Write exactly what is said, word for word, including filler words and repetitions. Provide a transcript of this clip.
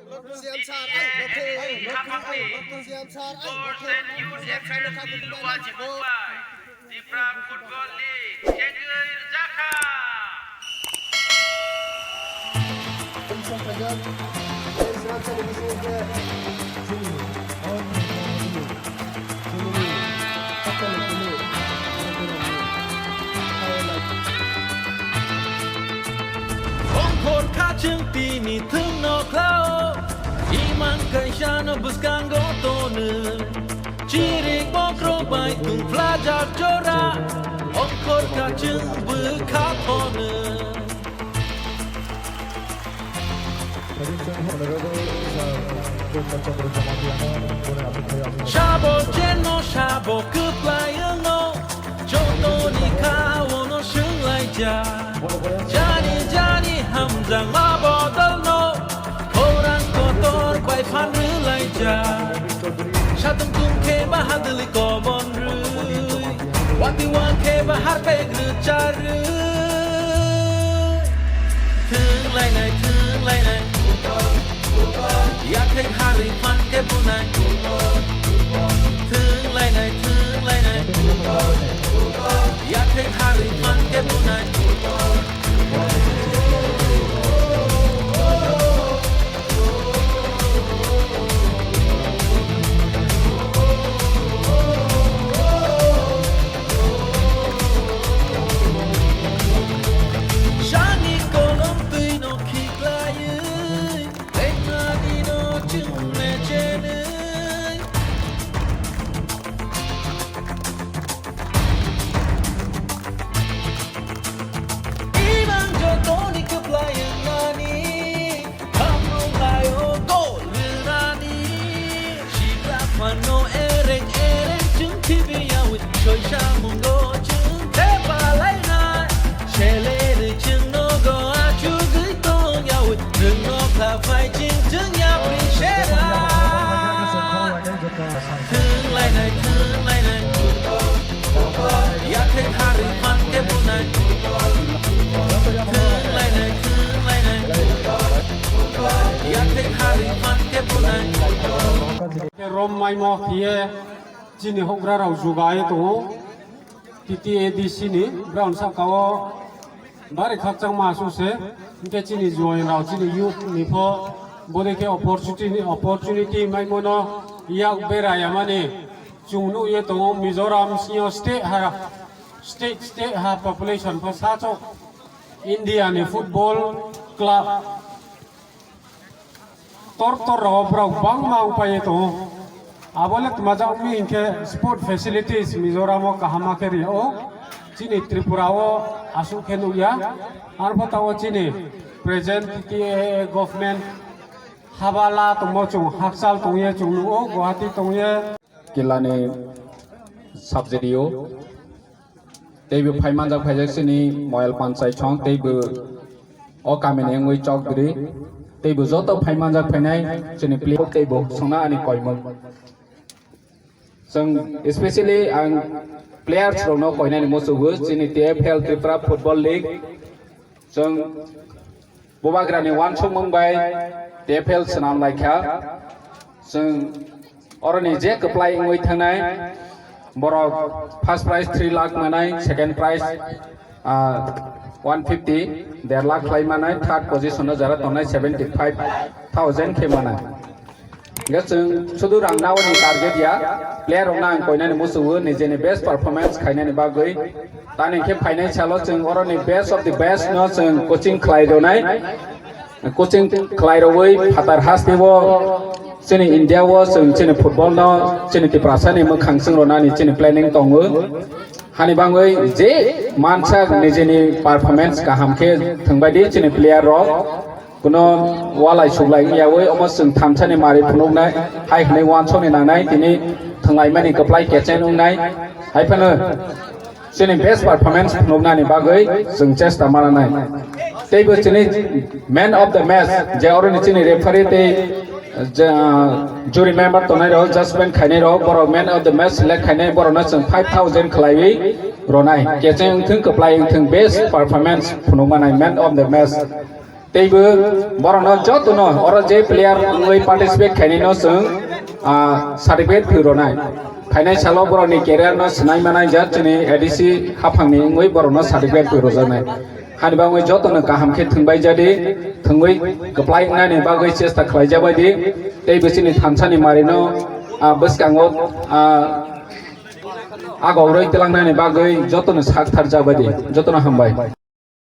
Siam sar, ai, lokhe, lokhe, siam sar, ai, lokhe, siam sar, lokhe, Tipra Football League, Chengir Jakha. Ongkhor kachwng tini thwngno khlao, imang kaisano bwskango tono. Chirik bokrok bai tungphlajak jora, ongkhor kachwng bwkha phono. Sabo chenno sabo kwplai wngno, jotoni kha ono swnglaijak. Jani jani hamjakma bodolno, khorang kotor bai phan rwlaijak. Satung tung khe ba hadwlwi kobon rwi, wati wa khe ba harpek rwcharwi. Thwng lainai, thwng lainai, yathek harwi phan khe bunai. Thwng lainai, thwng lainai, yathek harwi phan khe bunai. Sani kolom twi no khiklaiwi, lengnani no chwng mechenwi. Imang jotoni kwplai wngnani, hamrok laio gol rwnani. Sikla phano ereng ereng chwng khibiyawi, soisa mungo chwng thepalainai. Selerwi chwng nogo achugwi tongyawi, nwng nokha phai chwng chwng yapri sera. Thwng lainai, thwng lainai. Yathek harwi phan khe bunai. Thwng lainai, thwng lainai. Yathek harwi phan khe bunai. Rom maimo phiye chini houhgra rok jugai tongo. T T A D C ni, borok saka o bari khakchangma aswk se, hinkhe chini juain rok, chini youth ni pho, boni khe opportunity, opportunity maimano yak bera yamani chwng nukye tongo. Mizoram sing o state ha, state, state ha population pho sachok India ni football club tor tor rok borok bangma wngpai tongo. Abo le twmajak wngmi hinkhe sport facilities Mizoram o kaham khe rio. Chini Tripura o aswk khe nukya. Arpho tabok chini present T T A government habala tongmo chwng hakchal tongye chwng nugo Guwahati tongye. Kilani subsidy o. Teibo phai manjak phaijak chini Moyal Panchayat song, teibo o kamini wngwi chokdri, teibo joto phai manjak phainai chini player teibo songna ani koimung. Chwng especially ang players rokno koinani muchungo chini T F L Tripura Football League. Chwng bubagrani uansukmung bai T F L swnam laikha. Chwng oroni je kwplai wngwi thangnai, borok first prize three lakh manai, second prize, ah, one fifty, der lakh khlai manai, third position no jara tongnai seventy five thousand khe manai. Hingke chwng sudu rang naoni target ya, player rokno ang koinani muchungo nijeni best performance khainani bagwi. Tani khe phainai salo chwng oroni best of the best no chwng coaching khlai rwnai. Coaching khlai rwui phatar haste o chini India o chwng chini football no chini Tiprasa ni mwkhang chwng rwnani chini planning tongo. Hani bagwi je mansa nijeni performance kaham khe thwngbai di chini player rok. Kuno walai suglai yawi omo chwng thamsani mari phunuknai, hai hwnwi uansukni nangnai, tini thwnglaimani kwplai kechen wngnai, hai phano chini best performance phunuknani bagwi chwng chesta mananai. Teibo chini man of the match, je oroni chini referee tei je, ah, jury member tongnai rok, judgment khainai rok, borok man of the match select khainai, borokno chwng five thousand khwlaiwi ronai. Kechen wngthwng, kwplai wngthwng, best performance phunukmanai, man of the match. Teibo borokno jotono oro je player wngwi participate khainai no chwng, ah, certificate phwi rwnai. Phainai salo borokni career no swnai manai jak chini A D C haphangni wngwi borokno certificate phwi rwjaknai. Hani bagwi jotono kaham khe thwngbai jadi, thwngwi kwplai wngnani bagwi chesta khlai jabai di. Teibo chini thansani marino, ah, bwskango, ah, agoroi twlangnani bagwi jotono sak thar jabai di. Jotono hambai.